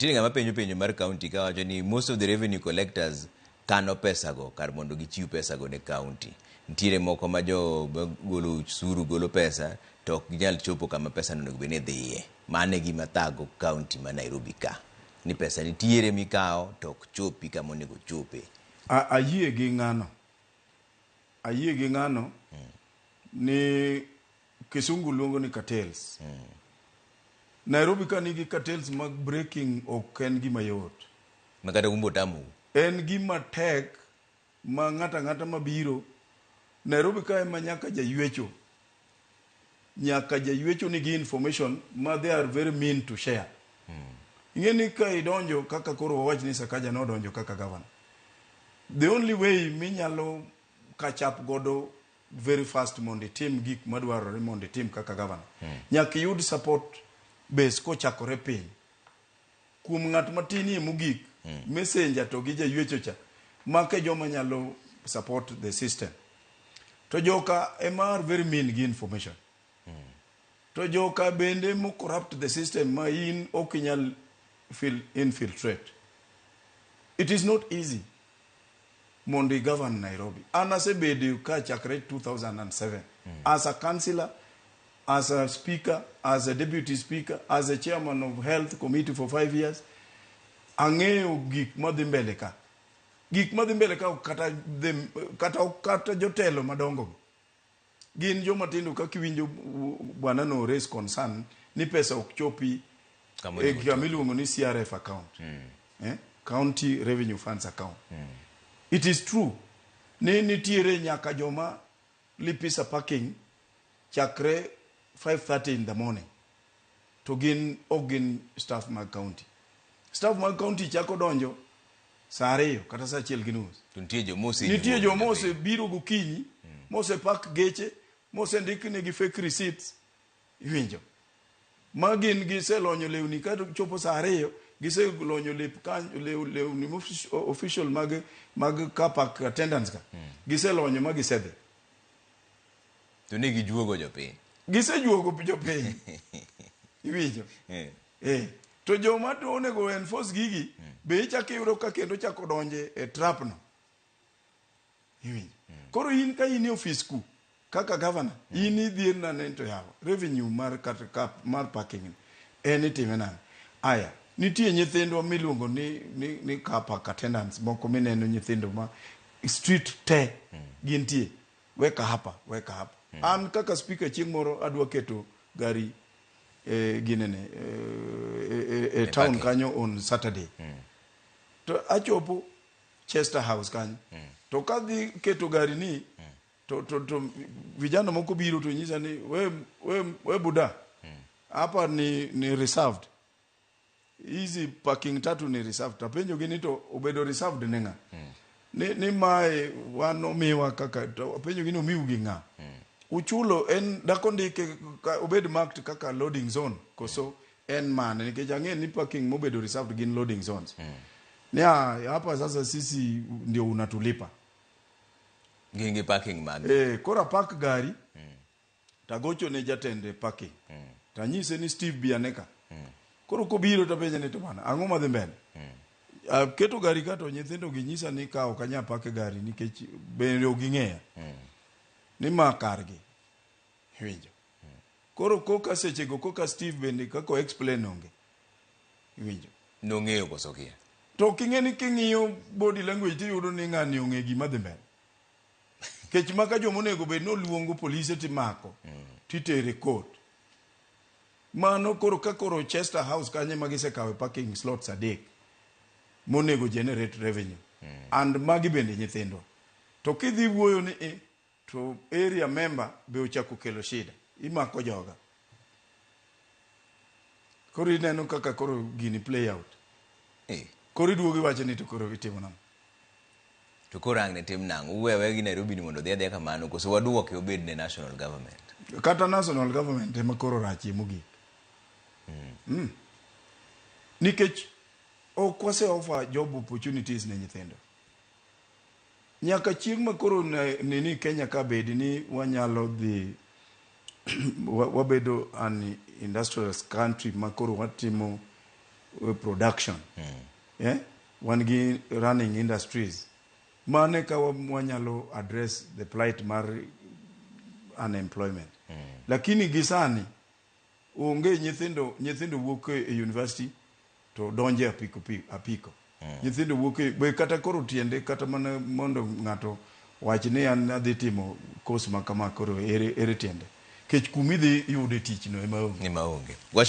Nitie ng'ama penjo penjo mar county kawacho ni most of the revenue collectors kano pesago kar mondo gichiw pesago ne county. Nitiere moko ma jo golo osuru golo pesa to ok ginyal chopo kama pesa no onego bed ni dhiye. Mano e gima thago county ma Nairobi ka. Ni pesa nitiere mikawo to ok chopi kama onego ochope. Ayie gi ng'ano. Ayie gi ng'ano ni Kisungu luongo ni cartels. Nairobi ka nigi cartels mag breaking ok en gima yot. Ma kata umbo tamou. En gima tek ma ng'ato ang'ata mabiro Nairobi ka ema nyaka jaywecho nyaka jaywecho nigi information ma they are very mean to share. Ing'e ni ka idonjo kaka koro wawach ni Sakaja nodonjo kaka governor. The only way minyalo catch up godo very fast mondo itim gik madwarore mondo itim kaka governor. Nyaka iyud support base kochakore piny. Kuom ng'at matinie mogik, messenger to gi jaywecho cha, maka e joma nyalo support the system. To joka ema are very mean gi information. To joka bende mo corrupt the system ma in ok inyal fil infiltrate. It is not easy mondo i govern Nairobi. An asebedo ka chakre 2007 as a councillor, as a speaker, as a deputy speaker, as a chairman of health committee for 5 years. Ang'eyo gik madhi mbele ka. Gik madhi mbele ka ok kata, kata, kata jotelo madongo gi gin joma tindo kaka iwinjo bwana no raise concern ni pesa ok chopi Kama e onego. kama iluongo ni CRF account, eh? County Revenue Funds account. It is true ni nitiere nyaka joma lipisa parking chakre 5:30 in the morning to gin ok gin staff mag county. Staff mag county chako donjo saa 2 kata saa 1:30. To nitie joma ose Nitie joma osebiro gokinyi mosepak geche, mosendik negi fake receipts, iwinjo, ma gin giselonyo lewni ka chopo saa 2, giselonyo lep kanyo, lewni official mag car park attendants ka giselonyo ma gisedhi. To ne gijuogo jopiny. Gisejuogo jopiny, iwinjo? Eh. To joma to onego enforce gigi be ichako iyudo ka kendo chako donje e trap no, iwinjo? Koro in ka in e ofis ku kaka governor, in idhier nane to yawa revenue mar kata cap mar parking ni en itime nang'o? Aya, nitie nyithindwa miluongo ni car park attendants moko mineno nyithindo ma street te gintie, weka hapa, weka hapa. An kaka speaker chieng' moro adwa keto gari e ginene e town parking. Kanyo on Saturday to achopo Chester House kanyo to kadhi keto gari ni to vijana moko biro to nyisa ni we buda, hapa ni reserved, hizi parking tatu ni reserved. Tapenjo gi ni to obedo reserved ne ng'a? Ni mae wan omiwa kaka to apenjo gi ni omiu gi ng'a? Uchulo en dako ndike obed marked kaka loading zone koso en mane? Nikech ang'e ni parking mobedo reserved gin loading zones. Ni ah, hapa sasa sisi ndio unatulipa. Gin gi parking mag Eh, koro apak gari tagocho ne jatend parking tanyise ni Steve bi ane ka. Koro kobiro tapenje ni to bana, ang'o madhi mbele? Aketo gari ka to nyithindo gi nyisa ni ka ok anyal pake gari nikech bende ok ging'eya ni ma kargi, iwinjo? Koro koka sechego koka Steve bende kaka o explain onge, iwinjo? Nong'eyo koso kia? To ok ing'e ni king'iyo body language tiyudo ni ng'ani ong'e gima dhi mbele kech maka joma onego bed ni oluongo polise timako titere court. Mano koro ka koro Chester House kanyo ema gisekawe parking slots adek monego generate revenue and magi bende nyithindwa. To kidhi wuoyo ni e to area member be ochako kelo shida, imako joga. Koro ineno kaka koro gini play out. Koro iduogo iwacho ni to koro itimo nang'o? To koro ang' ne tim nang'o? Uwe aweya gi Nairobi ni mondo odhi adhiya kamano koso waduoke obed ne national government? Kata national government ema koro rachie mogik. Nikech ok wase offer job opportunities ne nyithindo nyaka chieng' ma koro nini Kenya ka bed ni wanyalo dhi wabedo an industrial country ma koro watimo. production, yeah? Wan gi running industries. Mane ka wanyalo address the plight mar unemployment. Lakini gi sani onge. Nyithindo wuok e university to donje apiko apiko. Nyithindo wuok e be kata koro tiende kata mana mondo ng'ato wach ni an adhi timo course ma kama, koro ere tiende? Kech kumidhi yude tich no ema onge. Ema onge. Wach.